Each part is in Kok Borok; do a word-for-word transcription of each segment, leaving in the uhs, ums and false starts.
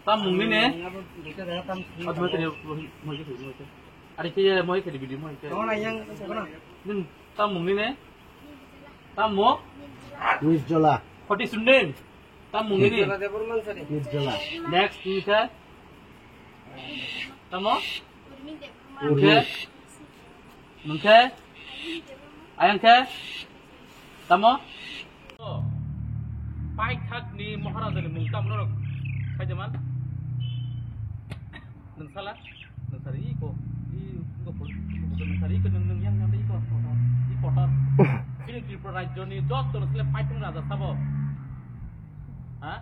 Tam mung nini? Adma tini moi ke moi ke. Ari ke moi ke di bidi moi ke. Nini tam mung nini? Tam mo? Nirjala. Khoti sundin. Tam mung nini? Nirjala. Next ni ke? Tamo? Urmi. Ke? Nungkhe? Ayang khe? Tamo? Paithak ni Maharaja ni mung tamo norok? Kaijaman? Nungsala? Nungsari iko? I, iko pun, iko pun nungsari iko nung, nung yang, yang iko? I kotor. Chini Tripura rajyo ni jotto no sile paithak raja sabo? Ha?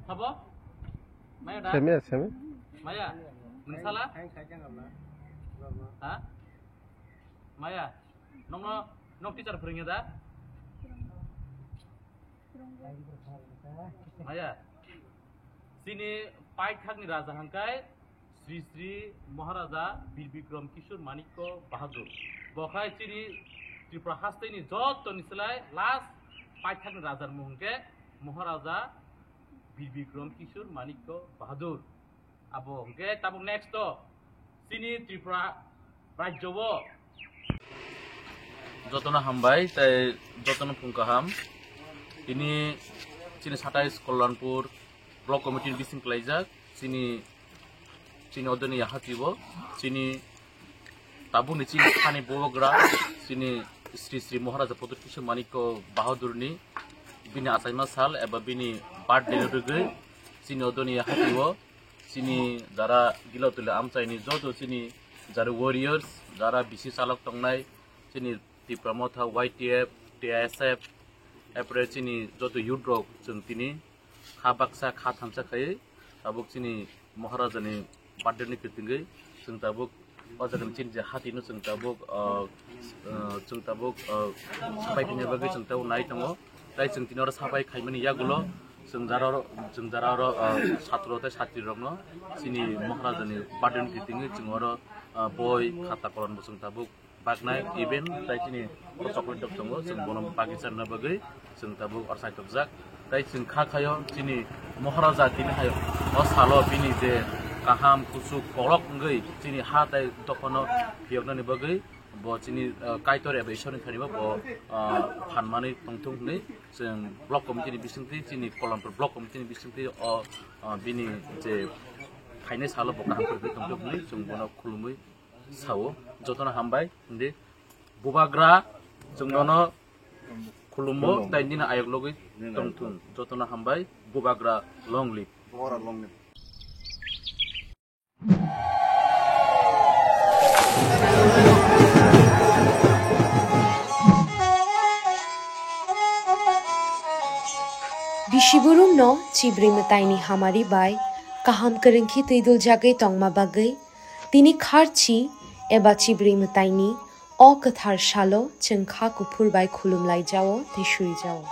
Sabo? Maya da? Semi, semi. Maya, nungsala? Ha? Maya, nokno, nok teacher phwrwngya da? Maya, chini paithakni raja hangkai Sri Sri Maharaja Bir Bikram Kishore Manikya Bahadur. Bo khai chini Tripura hasteni jottoni slai last paithakni rajar mung hwnkhe Maharaja Bir Bikram Kishore Manikya Bahadur. Abo hwnkhe tabuk next to chini Tripura rajyo o. Jotono hambai tei jotono phung kaham. Tini chini satais Kollanpur block committee ni bising klaijak. Chini, chini odoni yahati o. Chini tabukni chini thani bubagra, chini Sri Sri Maharaja Pradyut Kishore Manikya Bahadur ni bini achaima sal eba bini birthday no rwgwi chini odoni yahati o. Chini jara gilotuli amchaini joto chini jara warriors, jara bisi chalok tongnai, chini Tipra Motha, Y T F, T I S F, apore chini joto youth rok chwng tini kha baksa kha thansa khai tabuk chini Maharaja ni birthday ni kwtwngwi chwng tabuk o jaga ni chini je hati no chwng tabuk, ah, ah, chwng tabuk, ah, sapai khaina bagwi chwng tabuk nai tongo. Tai chwng tini oro sapai khaimani yagulo chwng jara oro, chwng jara oro, ah, satro tei satri rokno chini Maharaja ni birthday ni kwtwngwi chwng oro, ah, boi, khata, kolom bo chwng tabuk baknai, even tai chini oro chocolate rok tongo, chwng bono bagwi charwna bagwi chwng tabuk oro saitokjak. Tai chwng kha khayo chini Maharaja tini hai o salo bini je kaham kuchuk kolok wngwi chini ha tai dophano phiyoknani bagwi bo chini, ah, Kaitor eba Ishwarni thani bo, bo, ah, phan manwi tongthung hwnwi chwng block committee ni bisingtwi, chini Kollanpur block committee ni bisingtwi o, ah, bini je phainai salo bo kaham kwrwngwi tongthung hwnwi chwng bono khulumwi sao. Jotono hambai hwndi bubagra chwng bono khulumo tai nini ayok logwi tongthung. Jotono hambai, bubagra long live. Bubagra long live. Bisiburumno Chibri mwtaini hamari bai kaham kwrwngkhe twiduljagwi tongma bagwi tini kharchi eba Chibri mwtaini o kwthar salo chwng kha kuphur bai khulumlaijao tei suijao.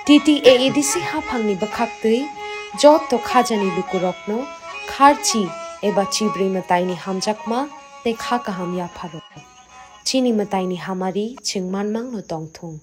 T T A A D C haphangni bwkhaktwi joto khajani lukurokno kharchi eba Chibri mwtaini hamjakma tei kha kaham yapharo. Chini mwtaini hamari chwng manmangno tongthung.